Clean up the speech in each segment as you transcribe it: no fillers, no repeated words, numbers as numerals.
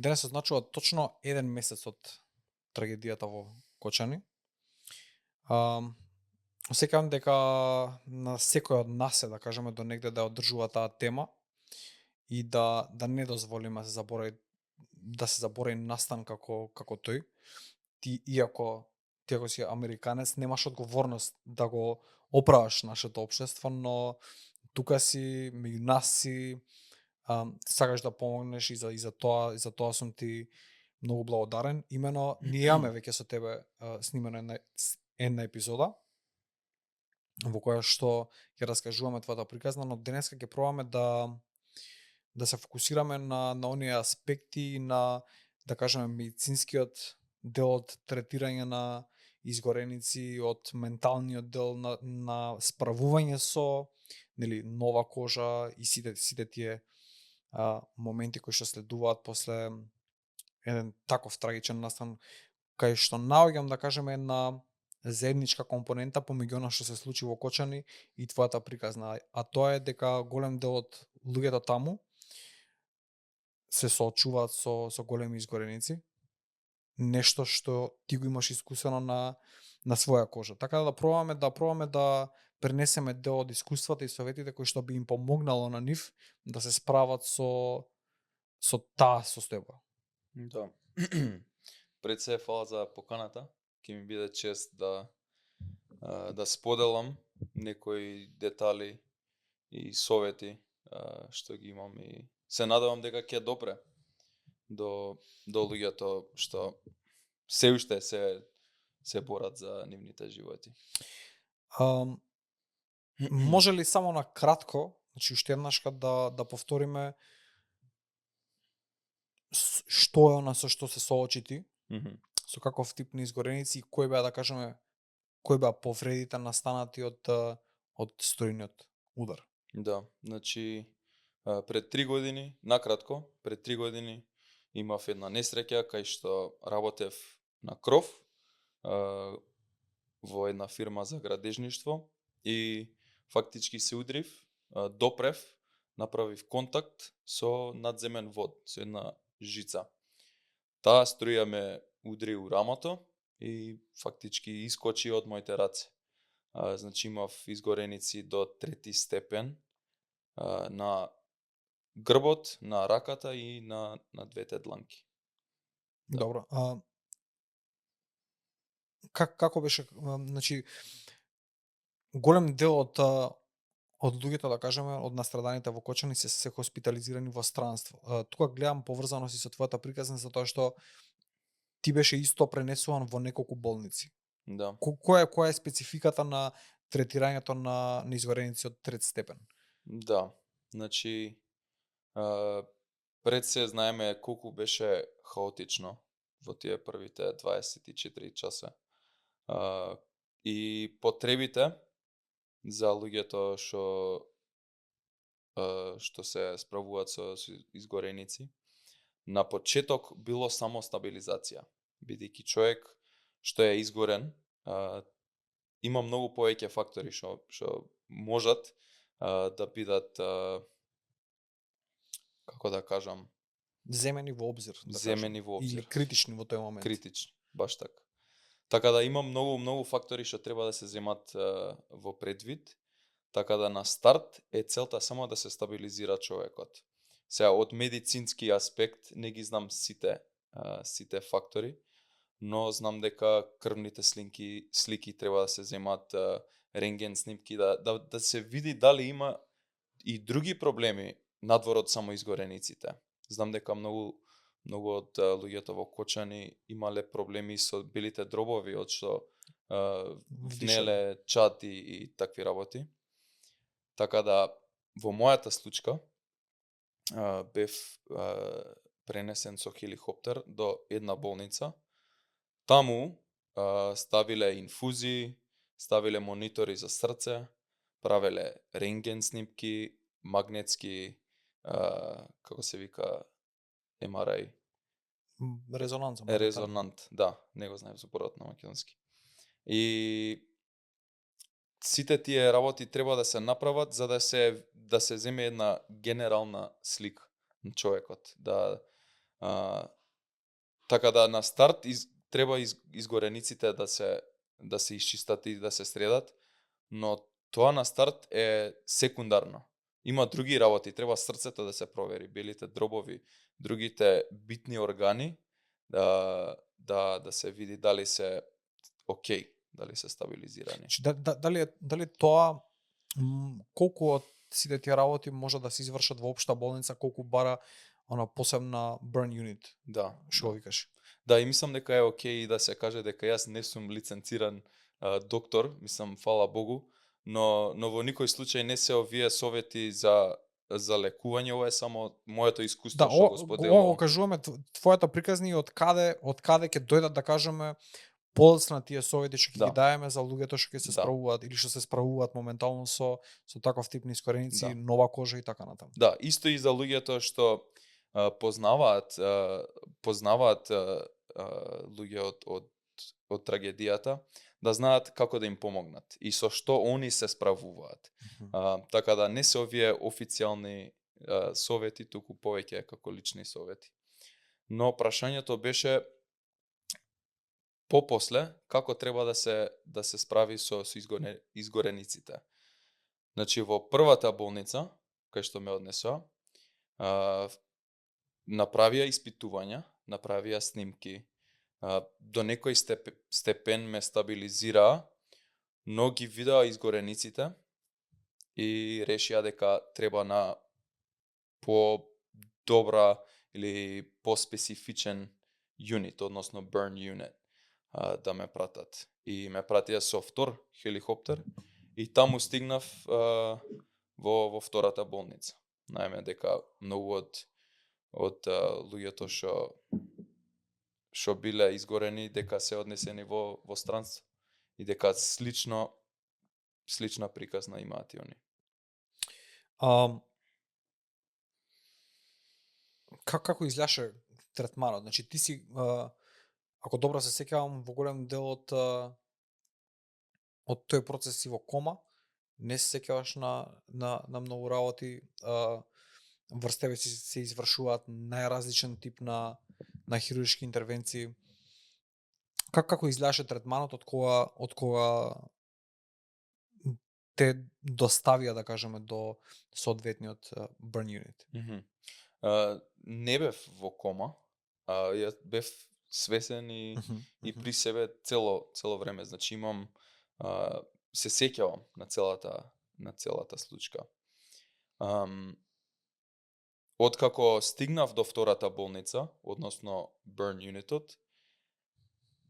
Денес се означува точно 1 месец од трагедијата во Кочани. Осеќавам дека на секој од нас е, да кажеме, до негде да одржува таа тема и да не дозволиме да се заборави настан како тој. Ти иако си американец, немаш одговорност да го оправаш нашето општество, но тука си, меѓу нас си, сакаш да помогнеш и за тоа сум ти многу благодарен. Имено ние имаме веќе со тебе снимена една епизода во која што ќе раскажуваме твојата приказна, но денеска ќе пробаме да се фокусираме на оние аспекти на, да кажеме, медицинскиот дел од третирање на изгореници, од менталниот дел на справување со нова кожа и сите тие моменти кои што следуваат после еден таков трагичен настан, кај што наоѓам, да кажеме, една заедничка компонента помеѓу она што се случи во Кочани и твојата приказна, а тоа е дека голем дел од луѓето таму се соочуваат со големи изгореници, нешто што ти го имаш искусено на своја кожа. Така да пробаме да пренесеме дел од искуствата и советите кои што би им помогнало на нив да се справат со таа состојба. Да. Пред се фала за поканата. Ќе ми биде чест да споделам некои детали и совети што ги имам и се надевам дека ќе допре до луѓето што се уште се борат за нивните животи. Може ли само на кратко, значи уште еднашка да повториме што е она со што се соочи ти, со каков тип на изгореници и кои беа, да кажеме, повредите настанати од струјниот удар? Да, значи пред 3 години, накратко, пред 3 години имав една несреќа кај што работев на кров во една фирма за градежништво и фактички се удрив, допрев, направив контакт со надземен вод, со една жица. Таа струја ме удри у рамото и фактички искочи од моите раце. Значи имав изгореници до 3 степен на грбот, на раката и на двете дланки. Да. Добро. Како беше, значи, голем дел од луѓето, да кажеме, од настраданите во Кочани се хоспитализирани во странство. Тука гледам поврзаност и со твојата приказна, за тоа што ти беше исто пренесуван во неколку болници. Да. Која е спецификата на третирањето на изгореници од 3 степен? Да, значи пред се знаеме колку беше хаотично во тие првите 24 часа. И потребите за луѓето што се справуваат со изгореници, на почеток било само стабилизација. Бидејќи човек што е изгорен, има многу повеќе фактори што можат да бидат, како да кажам, земени во обзир, или критични во тој момент. Критични, баш така. Така да има многу фактори што треба да се земат во предвид, така да на старт е целта само да се стабилизира човекот. Сега од медицински аспект не ги знам сите фактори, но знам дека крвните слики треба да се земат, рентген снимки, да се види дали има и други проблеми надвор од само изгорениците. Знам дека многу од луѓето во Кочани имале проблеми со белите дробови, од што внеле чати и такви работи. Така да во мојата случка бев пренесен со хеликоптер до една болница. Таму ставиле инфузии, ставиле монитори за срце, правеле рентген снимки, магнетски, како се вика, MRI. Резонант, да, не го знаев зборот на македонски. И сите тие работи треба да се направат за да се земе една генерална слика на човекот, да Така да на старт треба изгорениците да се исчистат и да се средат, но тоа на старт е секундарно. Има други работи, треба срцето да се провери, белите дробови, другите битни органи да се види дали се окей, дали се стабилизирани. Дали тоа колку од сите тие работи може да се извршат во општа болница, колку бара она посебна burn unit, Да. што викаш? Да, и мислам дека е окей да се каже дека јас не сум лиценциран доктор, мислам фала Богу, но во никој случај не се овие совети за лекување, ова е само моето искуство што го споделувам. Ова го кажуваме твојата приказни од каде ќе дојдат, да кажеме, подоцна тие совети што ќе ги даеме за луѓето што ќе се справуваат или што се справуваат моментално со таков тип искореници, нова кожа и така натаму. Да, исто и за луѓето што познаваат луѓе од трагедијата, да знаат како да им помогнат и со што они се справуваат. Така да не се овие официјални совети, туку повеќе како лични совети. Но прашањето беше попосле како треба да се справи со изгорениците. Значи во првата болница кај што ме однесоа, направија испитувања, направија снимки, до некој степен ме стабилизираа, но ги видаа изгорениците и решија дека треба на по-добра или по-специфичен unit, односно burn unit, да ме пратат. И ме пратија со втор хеликоптер и таму стигнав во втората болница. Најме дека многу од луѓето што биле изгорени дека се однесени во странство и дека слична приказна имаат и они. Како изгледаше третманот? Значи ти си, ако добро се сеќавам, во голем дел од тој процес си во кома, не се сеќаваш на многу работи, врз тебе се извршуваат најразличен тип на хируршки интервенции. Како изгледаше третманот од кога те доставија, да кажеме, до соодветниот burn unit? Не бев во кома, јас бев свесен и при себе цело време. Значи имам се сеќавам на целата случка. Откако стигнав до втората болница, односно burn unitот,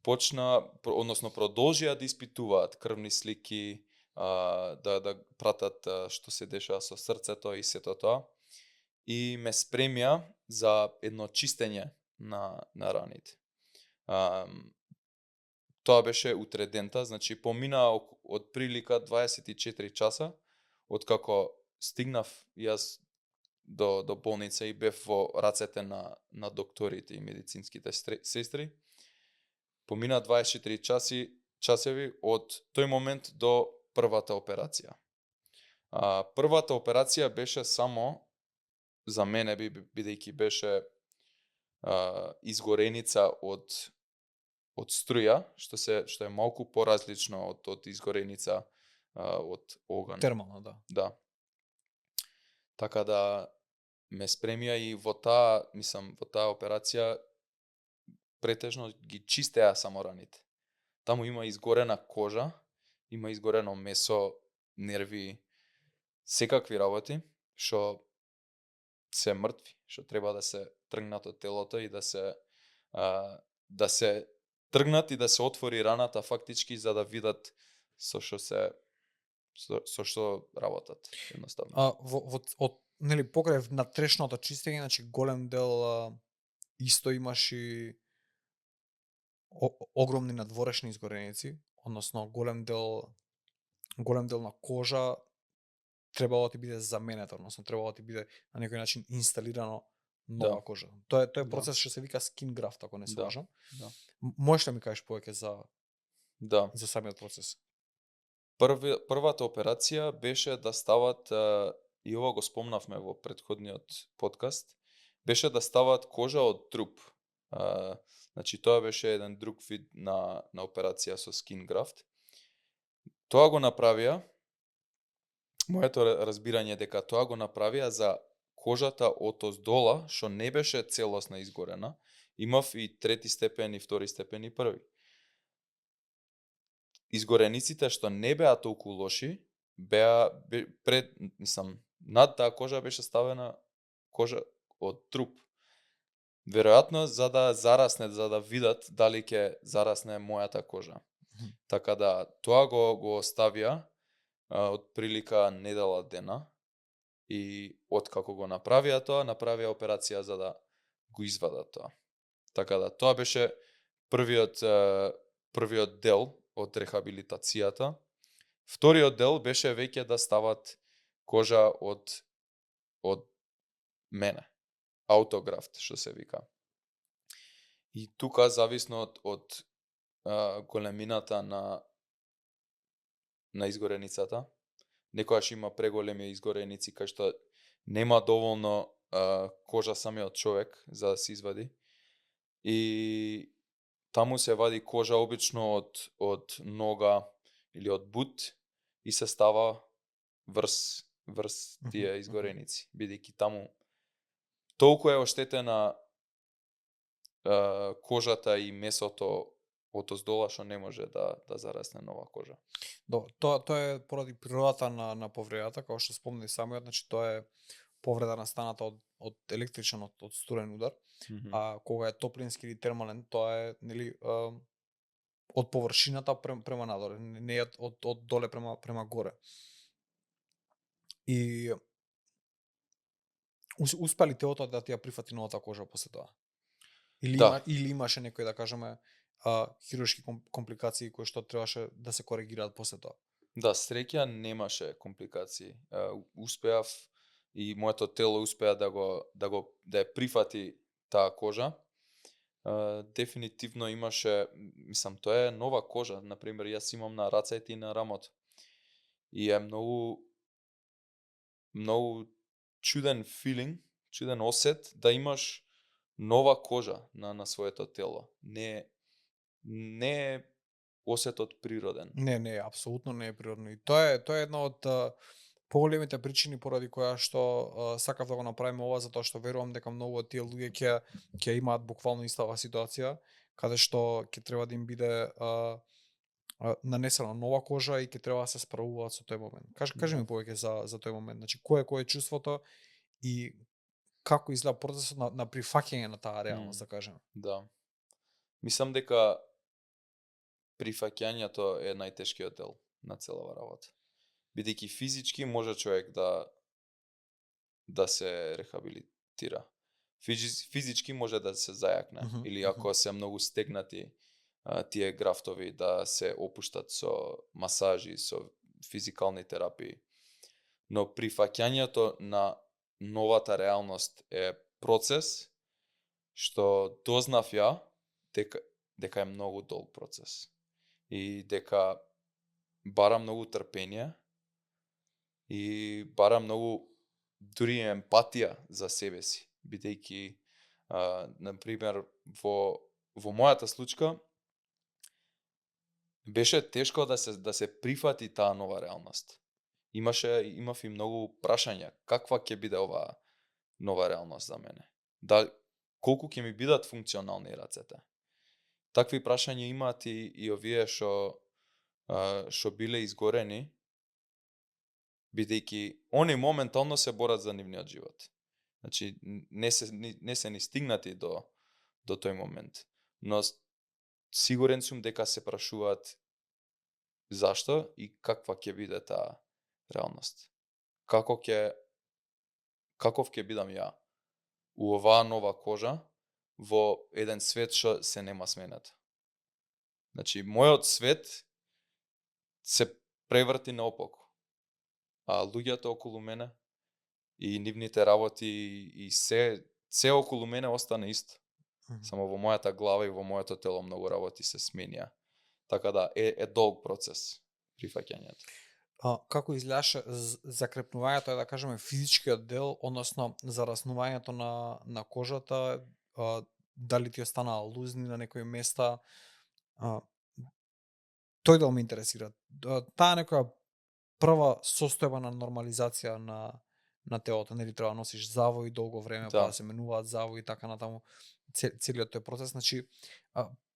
продолжија да испитуваат крвни слики, да пратат што се дешава со срцето и сето тоа, и ме спремија за едно чистење на раните. Тоа беше утредента, значи помина од прилика 24 часа откако стигнав јас до болница и бев во рацете на докторите и медицинските сестри. Помина 24 часеви од тој момент до првата операција. Првата операција беше само за мене, бидејќи беше изгореница од струја, што е малку поразлично од изгореница од оган. Термално, да. Да. Така да ме спремија и во таа операција претежно ги чистеа само раните. Таму има изгорена кожа, има изгорено месо, нерви, секакви работи што се мртви, што треба да се тргнат од телото и да се тргнат и да се отвори раната фактички за да видат со што работат едноставно. Нели покрај натрешното чистење, значи голем дел исто имаш и огромни надворешни изгореници, односно голем дел на кожа требало да ти биде заменета, односно требало да ти биде на некој начин инсталирано нова кожа. Тоа е процес што се вика skin graft, ако не се лажам. Да. Можеш да ми кажеш повеќе за самиот процес? Првата операција беше да стават, и ова го спомнавме во претходниот подкаст, беше да стават кожа од труп. Значи тоа беше еден друг вид на операција со skin graft. Тоа го направија, моето разбирање дека тоа го направија за кожата од оздола, што не беше целосно изгорена. Имав и трети степен, и втори степен, и први. Изгорениците што не беа толку лоши, над таа кожа беше ставена кожа од труп. Веројатно за да зарасне, за да видат дали ќе зарасне мојата кожа. Така да тоа го оставија од прилика недела дена и откако го направија тоа, направија операција за да го извадат тоа. Така да тоа беше првиот дел од рехабилитацијата. Вториот дел беше веќе да стават кожа од мене. Аутографт, што се вика. И тука, зависно од големината на изгореницата, некојаш има преголеми изгореници кај што нема доволно кожа самиот човек за да се извади. И таму се вади кожа обично од нога или од бут и се става врз тие изгореници, бидејќи таму толку е оштетена кожата и месото од оздола што не може да зарасне нова кожа. Тоа е поради природата на повредата, како што спомни самиот, значи тоа е повреда настаната од електричен, од студен удар, а кога е топлински или термален, тоа е нели од површината према надоле, не е од доле према горе. И успеа ли телото да ти ја прифати новата кожа после тоа? Или имаше некои, да кажеме, хируршки компликации кои што требаше да се коригираат после тоа? Да, среќа немаше компликации. Успеав и моето тело успеа да ја прифати таа кожа. Дефинитивно имаше, тоа е нова кожа. Например, јас имам на рацете и на рамото. И е многу чуден филинг, чуден осет да имаш нова кожа на своето тело. Не е осетот природен. Не, апсолутно не е природно. И тоа е една од поголемите причини поради која што сакав да го направиме ова, затоа што верувам дека многу од тие луѓе ќе имаат буквално истава ситуација, каде што ќе треба да им биде нанесена нова кожа и ќе треба да се справуваат со тој момент. Кажи ми повеќе за тој момент. Значи, кое е чувството и како изгледа процесот на прифаќање на таа реалност, да кажеме. Да. Мислам дека прифаќањето е најтешкиот дел на целава работа. Бидејќи физички може човек да се рехабилитира. Физички може да се зајакне, или ако се многу стегнати тие графтови, да се опуштат со масажи, со физикални терапии. Но прифаќањето на новата реалност е процес што дознав ја дека е многу долг процес и дека бара многу трпение и бара многу дури емпатија за себе си, бидејќи например во мојата случка беше тешко да се прифати таа нова реалност. Имав и многу прашања, каква ќе биде оваа нова реалност за мене? Колку ќе ми бидат функционални рацете? Такви прашања имаат и овие што биле изгорени, бидејќи они моментално се борат за нивниот живот. Значи, не се ни стигнати до тој момент. Но сигурен сум дека се прашуваат зашто и каква ќе биде таа реалност. Каков ќе бидам ја у оваа нова кожа во еден свет што се нема смената. Значи, мојот свет се преврти наопаку. А луѓето околу мене и нивните работи и се околу мене остана исто. Само во мојата глава и во моето тело многу работи се сменија. Така да е долг процес прифаќањето. Како изгледаше закрепнувањето е, да кажеме, физичкиот дел, односно зараснувањето на кожата, дали ти останаа лузни на некои места, а, тој дел ме интересира. Таа некоја прва состојба на нормализација на телото, нели треба да носиш завои долго време, па Да. да се менуваат завои и така натаму, целиот тој процес. Значи,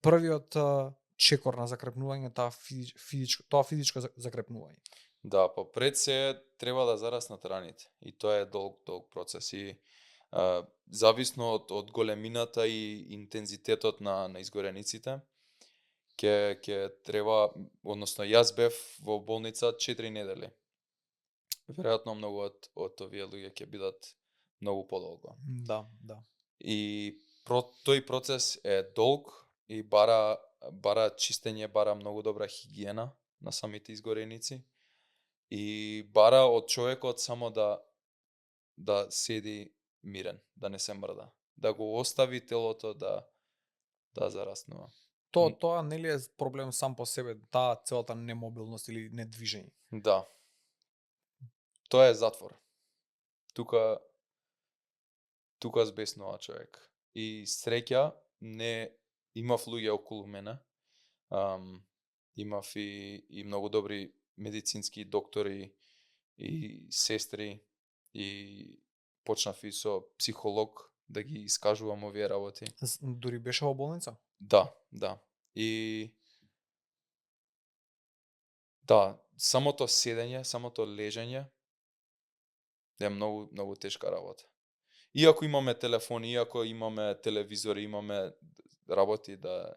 првиот чекор на закрепнување, тоа физичко закрепнување. Да, па пред се треба да зараснат раните и тоа е долг процес и зависно од големината и интензитетот на изгорениците ќе треба, односно јас бев во болница 4 недели. Веројатно многу од овие луѓе ќе бидат многу подолго. Да, да. И тој процес е долг и бара чистење, бара многу добра хигиена на самите изгореници и бара од човекот само да седи мирен, да не се мрда, да го остави телото да зараснува. Тоа нели е проблем сам по себе, таа целата немобилност или недвижење. Да. Тоа е затвор. Тука збеснува човек. И среќа не имав луѓе околу мене. Имав и многу добри медицински доктори и сестри и почнав и со психолог да ги искажувам овие работи. Дури беше во болница? Да, да. И да, самото седење, самото лежење е многу тешка работа. Иако имаме телефони, иако имаме телевизори, имаме работи да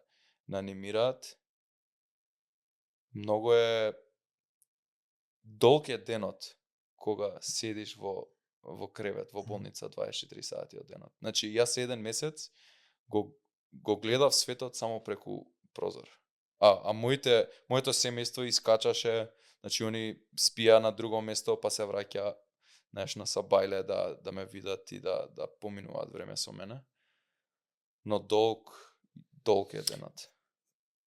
анимираат, многу е долг е денот кога седиш во кревет, во болница 24 сати од денот. Значи, јас еден месец го гледав светот само преку прозор. Моето семејство искачаше, значи они спија на друго место, па се враќа, знаеш, на Сабајле да ме видат и да поминуваат време со мене. Но долг е денот.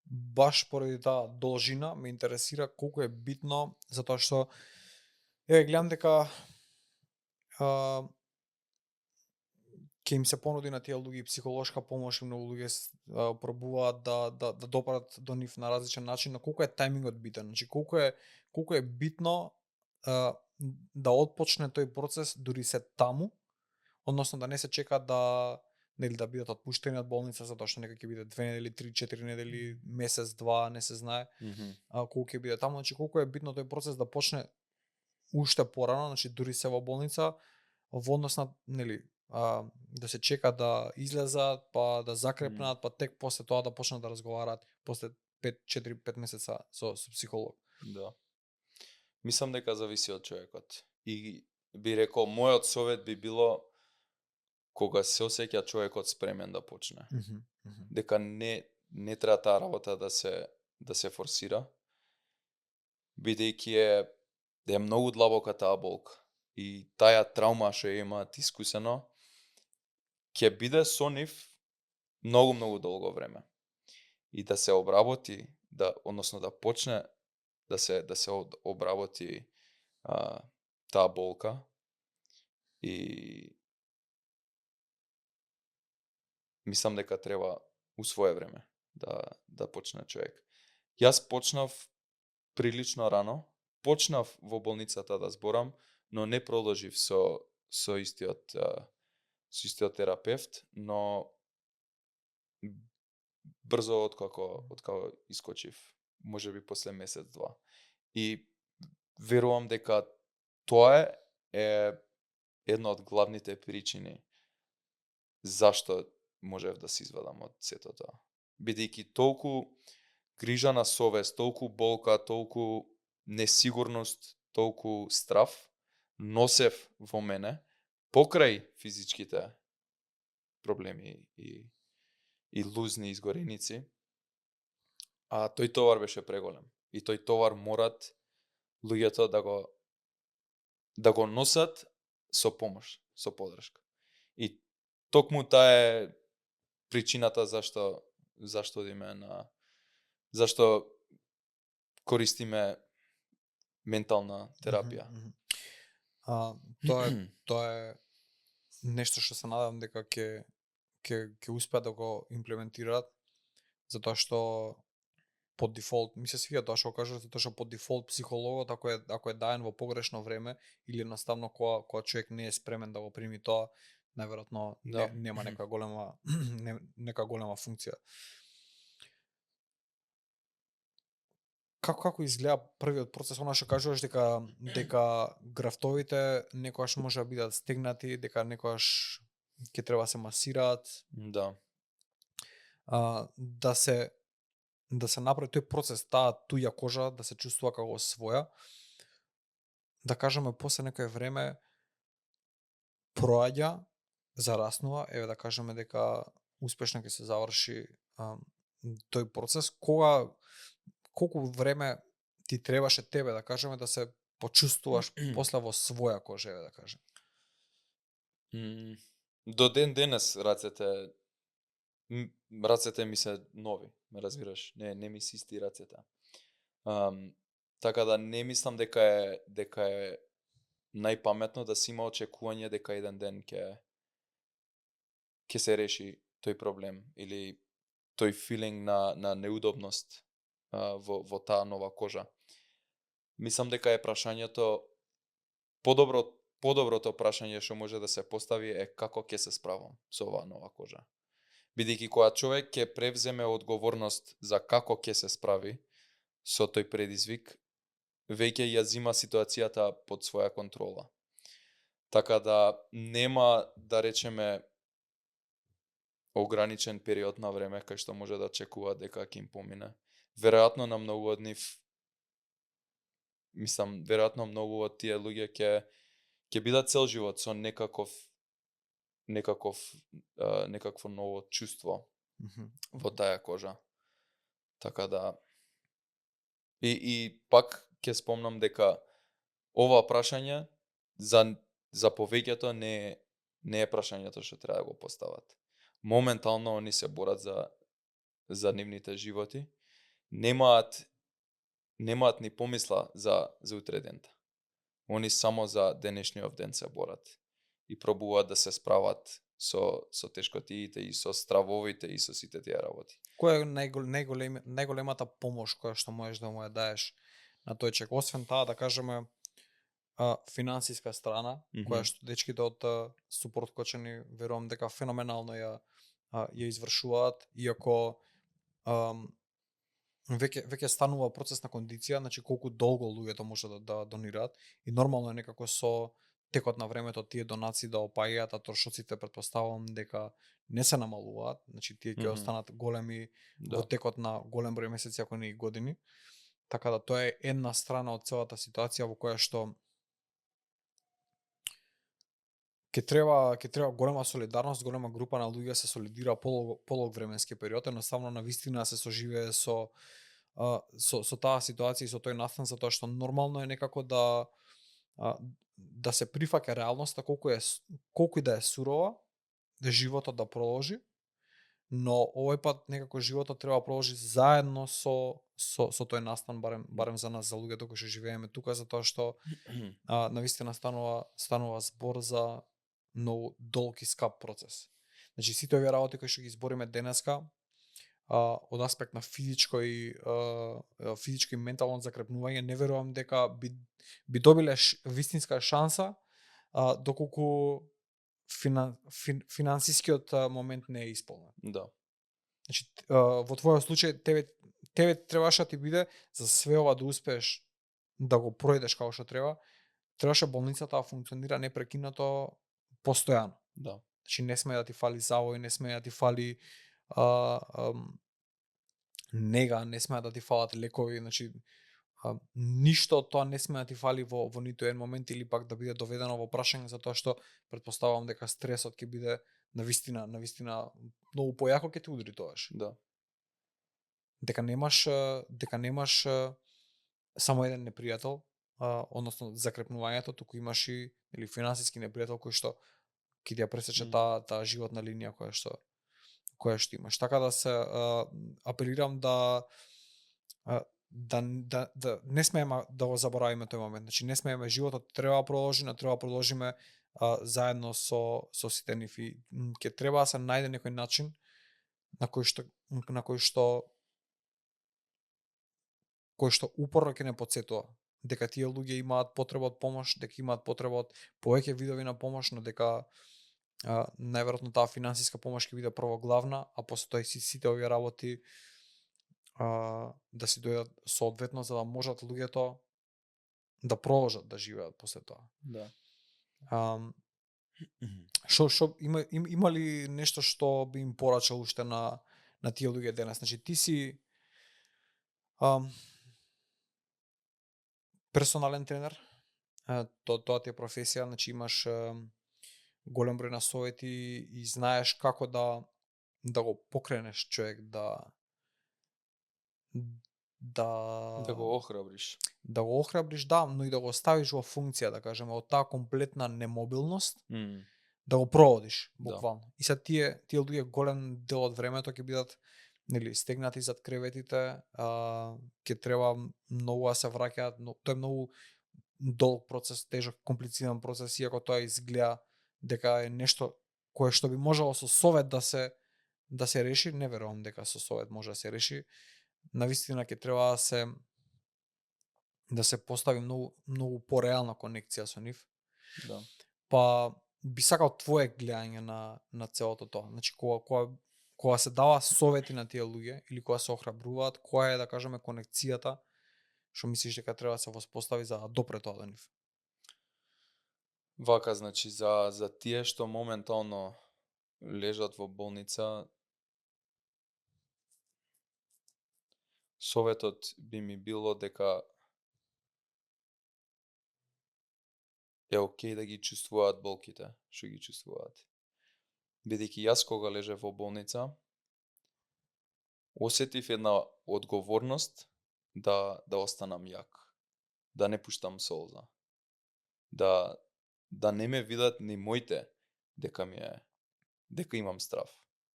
Баш поради таа должина ме интересира колку е битно, затоа што гледам дека ќе им се понуди на тие луѓе психолошка помош, и многу луѓе пробуваат да допрат до нив на различен начин, но колку е тајмингот битен, значи колку е битно да отпочне тој процес дури се таму, односно да не се чека да бидат отпуштени од болница затоа што нека ќе биде 2 недели, 3-4 недели, месец, два, не се знае. Колку ќе биде таму, значи колку е битно тој процес да почне уште порано, значи дури се во болница, во однос на да се чека да излезат, па да закрепнат, па тек после тоа да почнат да разговараат после 4-5 месеца со психолог. Да. Мислам дека зависи од човекот. И би рекол, мојот совет би било кога се осеќа човекот спремен да почне. Дека не треба таа работа да се форсира, бидејќи е многу длабока таа болка. И таа траума што ја имаат искусено, ќе биде со нив многу долго време. И да се обработи, односно да почне да се обработи таа болка и мислам дека треба у свое време да почне човек. Јас почнав прилично рано, почнав во болницата да зборам, но не продолжив со истиот терапевт, но брзо откако искочив, можеби после месец-два. И верувам дека тоа е една од главните причини зашто можев да се извадам од сето тоа. Бидејќи толку грижа на совест, толку болка, толку несигурност, толку страв носев во мене покрај физичките проблеми и лузни изгореници, а тој товар беше преголем. И тој товар морат луѓето да го носат со помош, со подршка. И токму таа е причината зашто одиме зашто користиме ментална терапија. Тоа е нешто што се надевам дека ќе успеат да го имплементираат, затоа што по дефолт ми се свија тоа што кажуваш, затоа што по дефолт психологот ако е даен во погрешно време или едноставно кога човек не е спремен да го прими тоа, најверојатно Да. нема нека голема нека голема функција. Како изгледа првиот процес, она што кажуваш дека графтовите некогаш може да бидат стегнати, дека некогаш ќе треба да се масираат, Да. да се направи тој процес, таа туја кожа да се чувствува како своја. Да кажеме после некое време проаѓа, зараснува, еве да кажеме дека успешно ќе се заврши тој процес. Колку време ти требаше тебе да кажеме да се почувствуваш после во своја кожа, еве да кажем? До ден денес рацете ми се нови, ме разбираш? Не ми се исти рацете. Така да не мислам дека е најпаметно да се има очекување дека еден ден ќе се реши тој проблем или тој филинг на неудобност во таа нова кожа. Мислам дека е прашањето подоброто прашање што може да се постави е како ќе се справам со оваа нова кожа. Бидејќи кога човек ќе превземе одговорност за како ќе се справи со тој предизвик, веќе ја зима ситуацијата под своја контрола. Така да нема, да речеме, ограничен период на време кај што може да очекува дека ќе им помине. Веројатно на многу од нив, мислам, веројатно многу од тие луѓе ќе бидат цел живот со некакво ново чувство во таа кожа. Така да и пак ќе спомнам дека ова прашање за повеќето не е прашањето што треба да го постават. Моментално они се борат за нивните животи, немаат ни помисла за утре дента. Они само за денешниот ден се борат и пробуваат да се справат со тешкотиите и со стравовите и со сите тие работи. Која е најголемата помош која што можеш да му ја даеш на тој човек? Освен таа, да кажеме, финансиска страна, која што дечките од Support Кочани верувам дека феноменално ја извршуваат, иако веќе станува процес на кондиција, значи колку долго луѓето може да донираат и нормално е некако со текот на времето тие донации да опаѓаат, а трошоците претпоставувам дека не се намалуваат, значи тие ќе останат големи во текот на голем број месеци, ако не и години. Така да тоа е една страна од целата ситуација во која што ќе треба голема солидарност, голема група на луѓе се солидира полог временски период, едноставно навистина се соживее со таа ситуација и со тој настан, затоа што нормално е некако да се прифаќа реалноста колку и да е сурова, да животот да продолжи, но овој пат некако животот треба да продолжи заедно со тој настан, барем за нас, за луѓето кои што живееме тука, затоа што навистина станува збор за многу долг и скап процес. Значи сите овие работи кои што ги избориме денеска, од аспект на физичко и ментално закрепнување, не верувам дека би добиле вистинска шанса доколку финансискиот момент не е исполнет. Да. Значи во твојот случај тебе требаше да ти биде за све ова да успееш да го пројдеш како што требаше болницата да функционира непрекинато постојано. Да. Значи не сме да ти фали завој, не сме да ти фали нега, не сме да ти фалат лекови, значи ништо од тоа не сме да ти фали во ниту еден момент или пак да биде доведено во прашање, затоа што претпоставувам дека стресот ќе биде навистина многу појако ќе те удри тоаш. Да. Дека немаш само еден непријател, односно закрепнувањето, туку имаш и финансиски непријател кој што ќе ти ја пресече таа животна линија која што имаш. Така да се апелирам да не смееме да го заборавиме тој момент. Значи не смееме, животот треба да продолжи, но треба да продолжиме заедно со сите нив и ќе треба да се најде некој начин на кој што упорно ќе не потсетува дека тие луѓе имаат потреба од помош, дека имаат потреба од повеќе видови на помош, но дека најверојатно таа финансиска помош ќе биде прво главна, а после тоа и сите овие работи да си дојдат соодветно за да можат луѓето да продолжат да живеат после тоа. Да. Што има ли нешто што би им порачал уште на тие луѓе денес? Значи ти си персонален тренер, тоа ти е професија, значи имаш голем број на совети и знаеш како да го покренеш човек Да го охрабриш. Да го охрабриш, да, но и да го ставиш во функција, да кажеме, од таа комплетна немобилност, да го проводиш, буквално. Да. И се тие луѓе голем дел од времето ќе бидат стегнати зад креветите, ќе треба многу да се враќаат, но тоа е многу долг процес, тежок, комплициран процес, иако тоа изгледа дека е нешто кое што би можело со совет да се реши, не верувам дека со совет може да се реши. Навистина ќе треба да се постави многу пореална конекција со нив. Да. Па би сакал твое гледање на целото тоа. Значи кога се дава совети на тие луѓе или кога се охрабруваат, која е, да кажеме, конекцијата што мислиш дека треба да се воспостави за да допре тоа до нив? Вака, значи за тие што моментално лежат во болница, советот би ми било дека е окей да ги чувствуваат болките, што ги чувствуваат. Бидејќи јас кога лежев во болница, осетив една одговорност да останам јак, да не пуштам солза, да не ме видат ни моите дека имам страв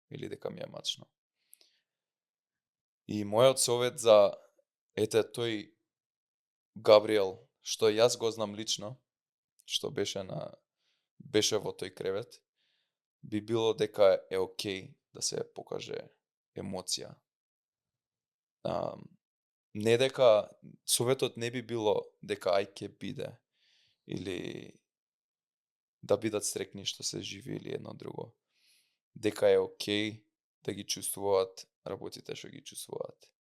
или дека ми е мачно. И мојот совет за тој Габриел, што јас го знам лично, што беше во тој кревет, би било дека е окей да се покаже емоција. Не дека советот не би било дека ај ќе биде или да бидат стрекни што се живи или едно друго. Дека е окей да ги чувствуваат работите што ги чувствуваат.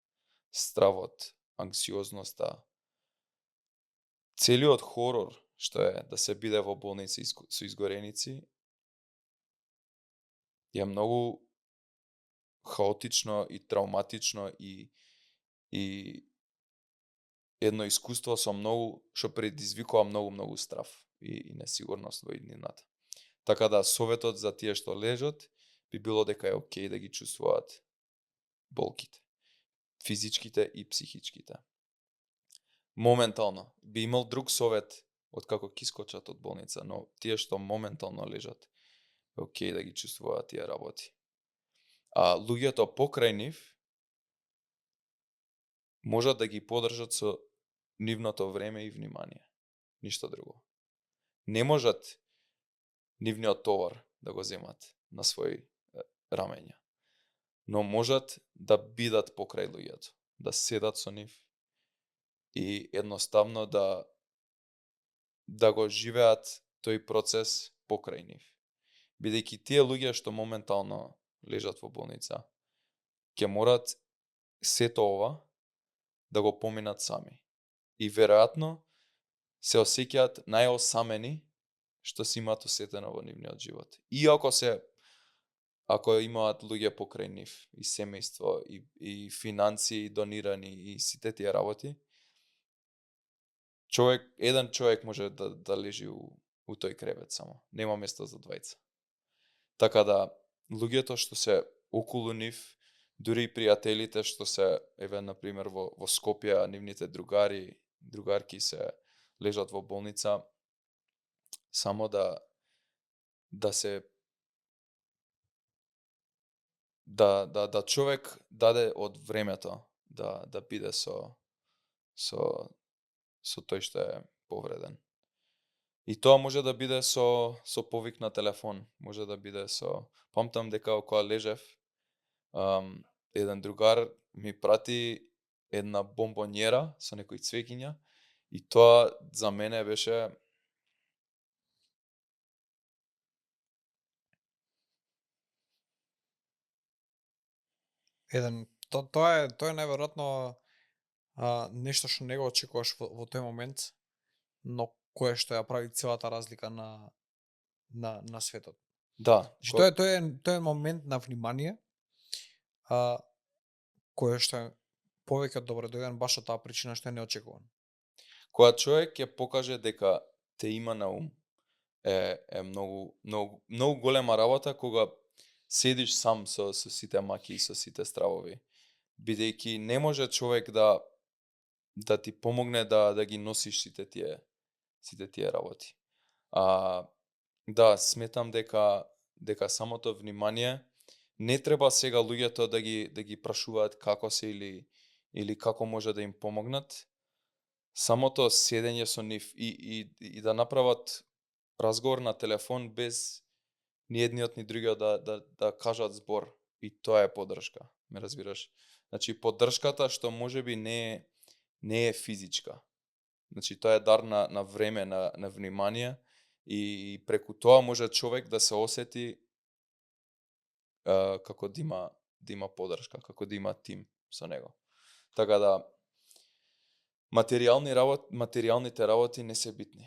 Стравот, анксиозноста, целиот хорор што е да се биде во болница со изгореници е многу хаотично и травматично и едно искуство со што предизвикува многу страв и несигурност во иднината. Така да советот за тие што лежат би било дека е окей да ги чувствуваат болките, физичките и психичките. Моментално би имал друг совет од како ќе искочат од болница, но тие што моментално лежат е окей да ги чувствуваат тие работи. А луѓето покрај нив можат да ги поддржат со нивното време и внимание. Ништо друго. Не можат нивниот товар да го земат на своји рамења. Но можат да бидат покрај луѓето, да седат со нив и едноставно да го живеат тој процес покрај нив. Бидејќи тие луѓе што моментално лежат во болница, ќе морат сето ова да го поминат сами. И веројатно се осеќаат најосамени што си имаат осетено во нивниот живот. Ако имаат луѓе покрај нив, и семејство, и финансии донирани, и сите тие работи, еден човек може да лежи у тој кревет само. Нема место за двајца. Така да, луѓето што се околу нив, дури и пријателите што се, например, во Скопје, нивните другарки се лежат во болница, само да се да човек даде од времето да биде со со тој што е повреден. И тоа може да биде со повик на телефон, може да биде памтам дека кога лежев, еден другар ми прати една бомбонјера со некои цвеќиња и тоа за мене беше тоа е најверојатно нешто што не го очекуваш во тој момент, но кое што ја прави целата разлика на светот. да, Значи тоа е момент на внимание, кое што е повеќе од добредојден баш од таа причина што е неочекуван. кога човек ќе покаже дека те има на ум, е многу голема работа кога седиш сам со сите маки и со сите стравови, бидејќи не може човек да ти помогне да ги носиш сите тие работи. Да, сметам дека самото внимание не треба сега луѓето да ги прашуваат како се или како може да им помогнат. Самото седење со нив и да направат разговор на телефон без ни едниот ни другиот да кажат збор, и тоа е поддршка, ме разбираш? Значи поддршката што можеби не е физичка. Значи тоа е дар на време, на внимание, и преку тоа може човек да се осети како да има поддршка, како да има тим со него. Така да материјалните работи не се битни,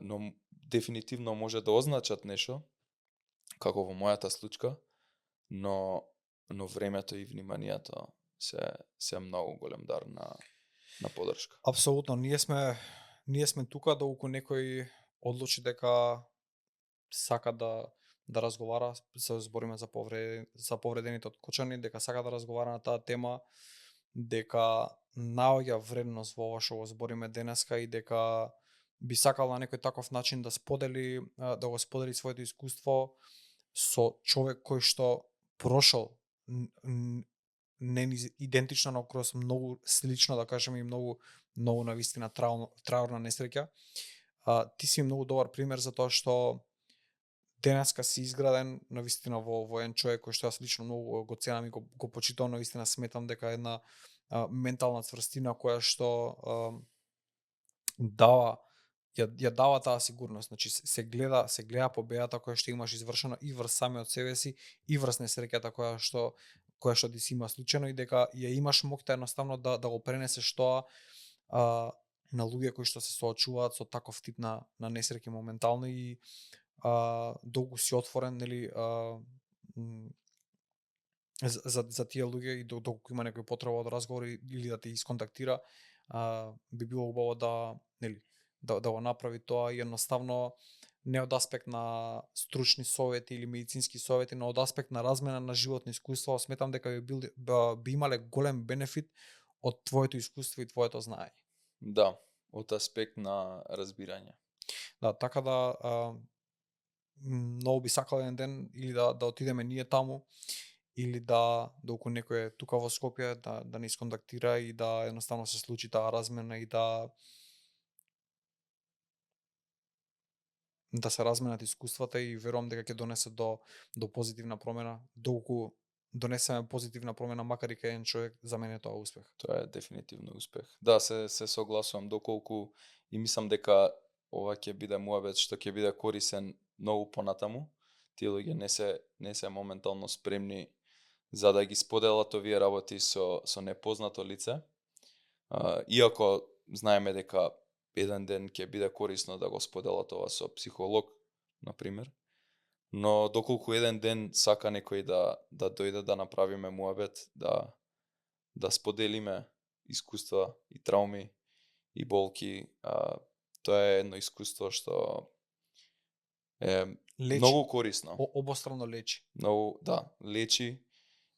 но дефинитивно може да означат нешто, како во мојата случка, но времето и вниманието се многу голем дар на поддршка. Апсолутно, ние сме тука доколку некој одлучи дека сака да разговара, се збориме за повредените од кочани, дека сака да разговара на таа тема, дека наоѓа вредност во ова што го збориме денеска и дека би сакал на некој таков начин да го сподели своето искуство со човек кој што прошол не идентично, но кроз многу слично, да кажеме, и многу навистина траурна несреќа. Ти си многу добар пример за тоа што денеска си изграден навистина во еден човек кој што јас лично многу го ценам и го почитувам, навистина сметам дека една ментална цврстина која што ја дава таа сигурност. Значи се гледа победата која што имаш извршено и врз самиот себе си и врз несреќата која што ти си има случајно, и дека ја имаш моќта едноставно да го пренесеш тоа на луѓе кои што се соочуваат со таков тип на несреќи моментално, и долго си отворен, нели, за тие луѓе, и доколку има некој потреба од разговор или да те исконтактира, би било убаво да го направи тоа, и едноставно не од аспект на стручни совети или медицински совети, но од аспект на размена на животни искуства. Сметам дека би имале голем бенефит од твоето искуство и твоето знаење. Да, од аспект на разбирање. Да, така да многу би сакал еден ден или да отидеме ние таму, или доколку некој е тука во Скопје, да не исконтактира и да едноставно се случи таа размена и да се разменат искуствата, и верувам дека ќе донесе до позитивна промена. Доколку донесеме позитивна промена, макар и кај еден човек, за мене тоа е успех. Тоа е дефинитивно успех. Да, се согласувам, доколку и мислам дека ова ќе биде муабет што ќе биде корисен многу понатаму. Тие луѓе не се моментално спремни за да ги споделат овие работи со непознато лице. Иако знаеме дека еден ден ќе биде корисно да го споделат ова со психолог, на пример. Но доколку еден ден сака некој да дојде да направиме муабет, да споделиме искуства и трауми и болки, тоа е едно искуство што е Лечи. многу корисно. Обострано лечи. Многу, да, лечи,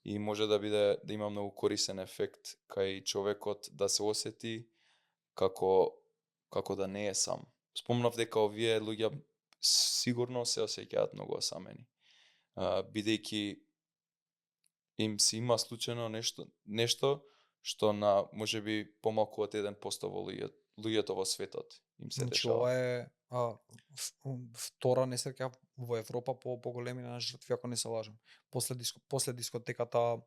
и може да има многу корисен ефект кај човекот да се осети како да не е сам. Спомнав дека овие луѓе сигурно се осеќаат многу осамени, бидејќи им се има случајно нешто што на можеби помалку од 1% во луѓето во светот им се Значи дешава. ова е втора несреќа во Европа по големина на жртви, ако не се лажам. После дискотеката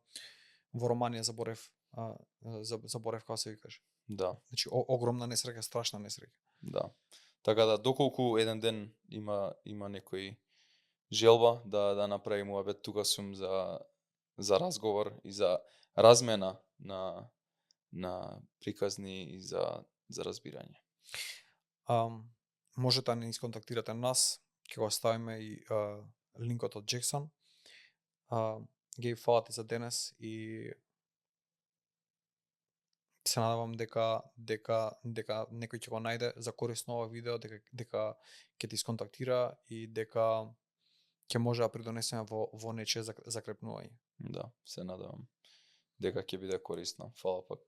во Романија заборев како се викаш. Да, Значи огромна несреќа, страшна несреќа. да. Така да доколку еден ден има некој желба да направи муабет, тука сум за разговор и за размена на приказни и за разбирање. Можете да ни исконтактирате нас, ќе го ставиме и линкот од Джексон. Ги фала ти за денес и се надевам дека некој ќе го најде за корисно ова видео, дека ќе ти исконтактира и дека ќе може да придонесеме во нечие закрепнување. Да, се надевам дека ќе биде корисно. Фала пак.